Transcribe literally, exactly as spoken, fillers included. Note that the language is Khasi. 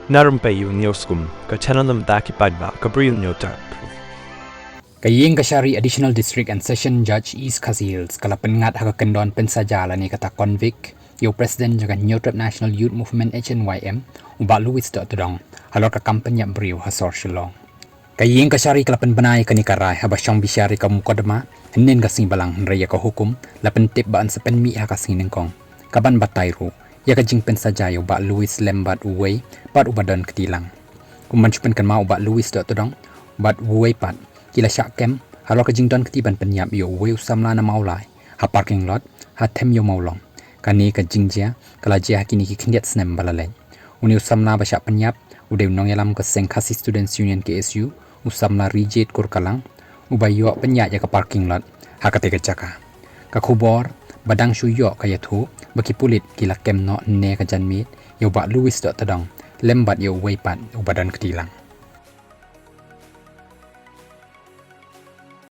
Na rympei ïa u Newsroom, ka channel na bynta ki paidbah ka Bri u Hynñiewtrep. Ka Ïing Kashari Additional District and Session Judge East Khasi Hills ka la pynngat ha ka kyndon pynsaja lane kata convict ïa u President jong ka Hynñiewtrep National Youth Movement, H N Y M, u Bah Louis Dohtdong, halor ka kam pynïap briew ha sor Shillong. Ka Ïing Kashari ka la pynbna ïa kane ka rai haba shong bishar ïa ka mukotduma hynnin ka sngi Balang, hynrei ïa ka hukum la pyntip ba yn sa pynmih ha ka sngi nyngkong, kaban batai ruh ïa ka jingpynsaja ïa u Bah Louis lem bad uwei pat uba don kti lang. Kum ban shu pynkynmaw, u Bah Louis Dohtdong bad uwei pat ki la shah kem halor ka jingdon kti ban pynïap ïa uwei u samla na Mawlai ha parking lot ha Them Ïew Mawlong. Kane ka jingjia ka la jia ha kine ki khyndiat snem ba la leit. Une u samla ba shah pynïap u dei u nongïalam ka seng Khasi Students Union, K S U, u samla Rijit Kurkalang, uba ïoh pynïaid ïa ka parking lot ha katei ka jaka. Ka khubor ba dang shu ïoh ka ïathuh ba ki pulit ki la kem noh hynne ka janmiet ïa u Bah Louis Dohtdong lem bad ïa uwei pat uba don kti lang.